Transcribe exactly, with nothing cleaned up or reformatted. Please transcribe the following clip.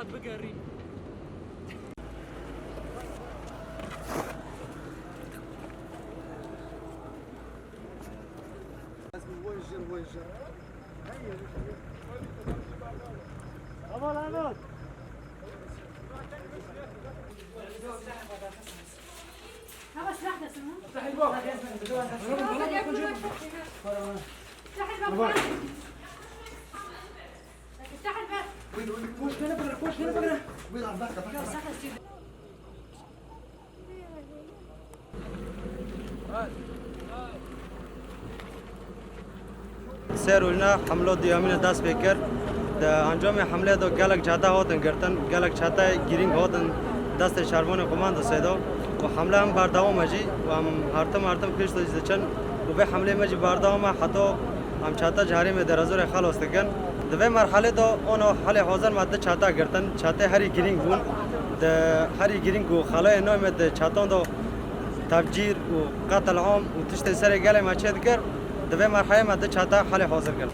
Bigerî. Sê rojna hemlo duyemîn dest pê kir. Di encamê hemlê de gelek çete hatin girtin, gelek çete girîng hatin destê şervanê komandosê de û hemle em berdewam e jî û em hertim hertim pêş de jî diçin û vê hemlê me jî berdewam e heta em çete ji herêmê Dêrezorê xelas dikin. Di vê merhelê de ana halê hazir me du çete girtin, çetê herî girîng bûn. Di herî girîng û xelayê navê me di çetan de tevcîr û qetil am û tiştê serê gelê me çê dikir, di vê merhelê me du çete halê hazir girt.